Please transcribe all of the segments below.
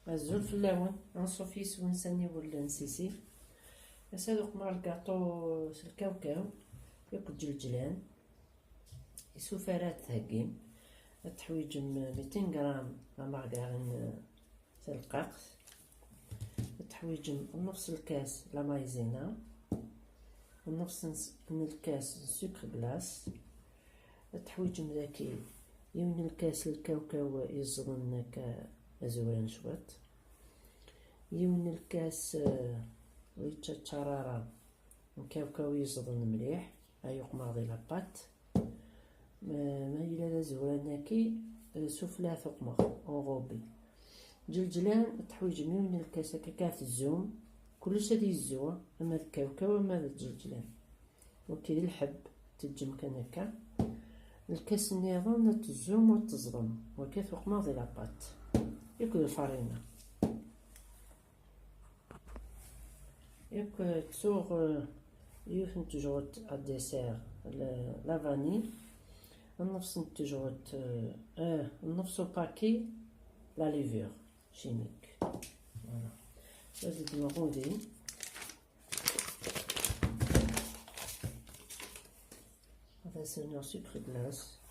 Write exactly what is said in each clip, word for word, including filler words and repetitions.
Azul fell-awen, anṣuf yis-wen s aniwel n Sisi. Ass-a ad uqmeɣ lgaṭu s lkawkaw akked ǧelǧlan. Isufarat theggim. Ad teḥwiǧem mitin gram amargarin talqaqt. Ad teḥwiǧem nnefs lkas la maïzena, nnefs n s-, n lkas n sucre glace. Ad teḥwiǧem daki yiwen lkas lkawkaw yeẓḍen akka azewran cwiṭ. Yiwen lkas, eh, ur yettaččar ara, lkawkaw yeẓḍen mliḥ, ay uqmeɣ di la pâte. Ma, ma yella d azewran-agi, eh, sufella tuqmeɣ, enrobé. Ǧelǧlan, teḥwiǧem yiwen lkas akka, akka tezzum, kullec ad yezzu, ama d kawkaw, ama d ǧelǧlan. Waki d lḥebb, teǧǧem kan akka. Lkas nniḍen ad tezzum ur teẓḍem, waki tuqmeḍ di la pâte. Akked lfarina. Yakk, eh, ttuɣ, eh, yiwet n tejɣut à dessert, la, la vanille, nnefs n tejɣut, eh, eh, nnefs upaki, la levure chimique. Voilà. Ad ddmeɣ udi. Ad as-rnuɣ sucre glace.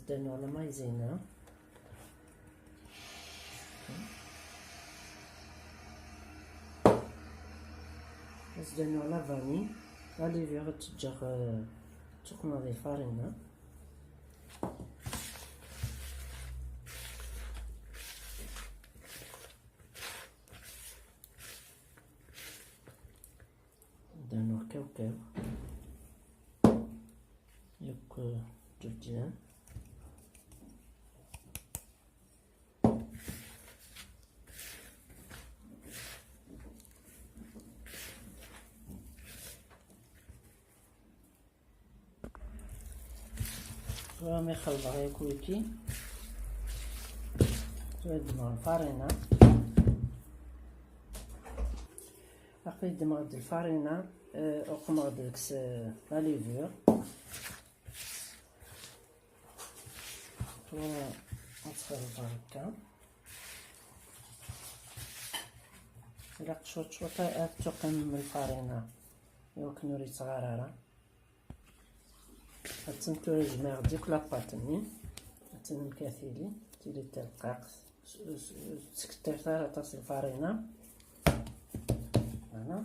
Zdanwa la maïzena. Zdanwa la vanille. La levure ad teǧǧeɣ, eh, tuqma di lfarina. Dano kawkaw. Yakk, eh, ǧuǧǧan. Tura mi xelḍeɣ yakk wiki, tura ddmeɣ lfarina. Aql-i ddmeɣ-d lfarina, eh, uqmeɣ-d deg-s, eh, la levure. Tura ad tt-xelḍeɣ akka. Ilaq cwiṭ cwiṭ ad tuqem lfarina, iwakken ur yettɣar ara. Attan tura jemɛeɣ-d akk la pâte-nni. Attan amek ara tili, tili talqaqt. S-, s-, ur tettkettart ara aṭas lfarina. Voilà.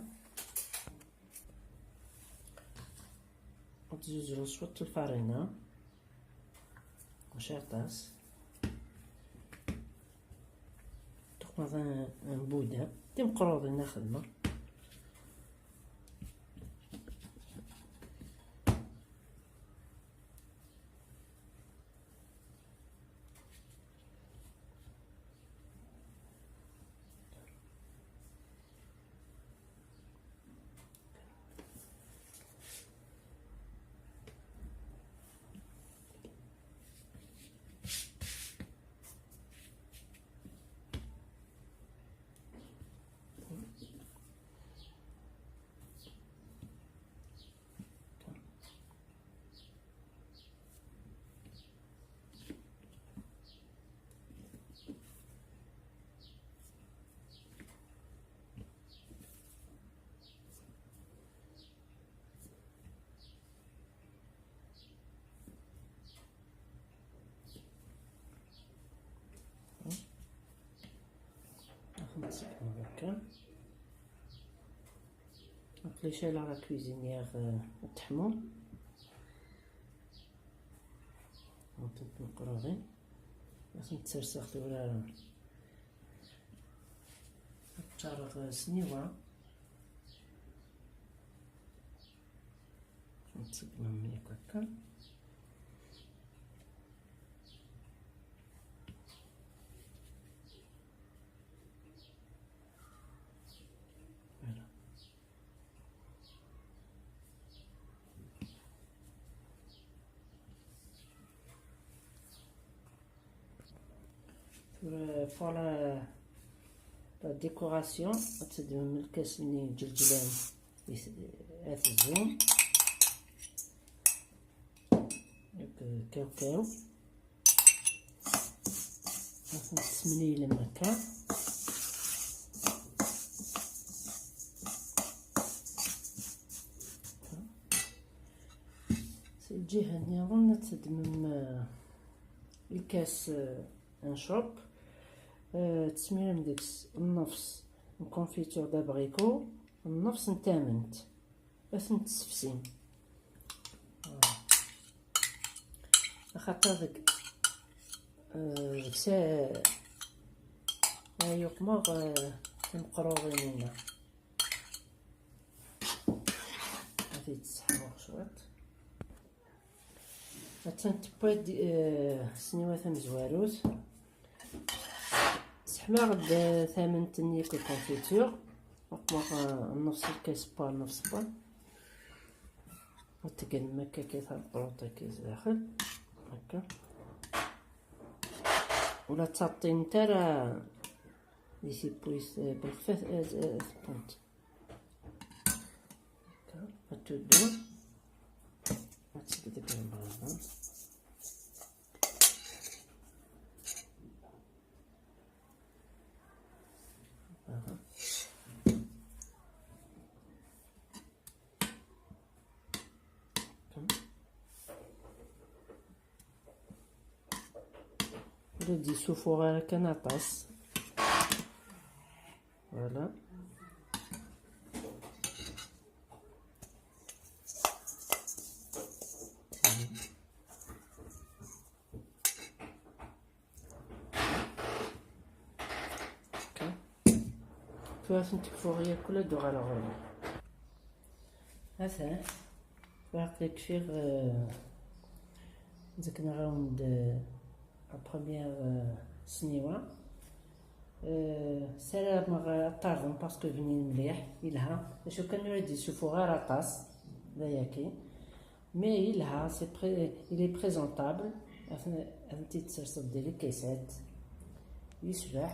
Ad tzuzureḍ cwiṭ lfarina. Mačči aṭas. Tuqmeḍ n, n buda. Timeqraḍin a xedmeɣ. Ad ten-tseggmeḍ akka. Aql-i caleɣ la cuisinière, euh, ad teḥmu. Ad tent-nqerḍin. Ad tent-serseɣ tura. Ad ččareɣ s nniwa. Ad tseggmem yakk akka. Pour la, la décoration, ad teddmem lkas-nni n iǧelǧlan i t-, ad tezzum. Kawkaw. Ad ten-tessemlilem akka. Si lǧiha nniḍen ad teddmem, eh, lkas, eh, n cop. Eh, tesmirem deg-s nnefs n confiture d'abricot, nnefs n tament. Ad ten-tessefsim. Axaṭer deg, eh, deg sa-, ay uqmeɣ, eh, timeqruḍin-nni. Ad t-id-sseḥmuɣ cwiṭ. Attan tewwa-d, eh, ssniwa tamezwarut. Seḥmaɣ-d, eh, tament-nni akked confiture. Uqmeɣ, eh, nnefs lkas n nnefs n. Ad tegnem akka kan tameqruḍt-agi zdaxel. Akka. Ur la ttaṭṭint ara di tiwwit, eh, belxef, eh, eh, tewwent. Akka, ad tuddu. Ad teg deg lbaḍa. Aha. Akka. Ur d-yessufuɣ ara kan aṭas. Voilà. Tura ad ten-tekfuɣ yakk, ad uɣaleɣ ɣur-wen. Atan, aql-i kfiɣ, eh, zekkneɣ-awen-d, eh, la première, eh, ssniwa. Eh, ssarameɣ ad t-terẓem parce que bnin mliḥ, yelha. D acu kan, ur d-yessufuɣ ara aṭas, d ayagi. Mais yelha, c'est pré-, il est présentable. Ad ten-, ad tent-id-tserseḍ di lkisat. Yecbeḥ.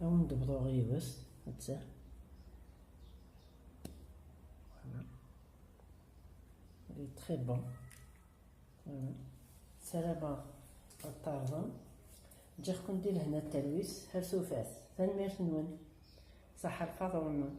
Ad wen-d-bḍuɣ yiwet, atta. Voilà. Il est très bon. Voilà. Ssarameɣ ad t-terẓem. Ǧǧiɣ-ken di lehna d talwit, ar tufat. Tanemmirt-nwen. Ṣaḥḥa lfaḍur-nwen.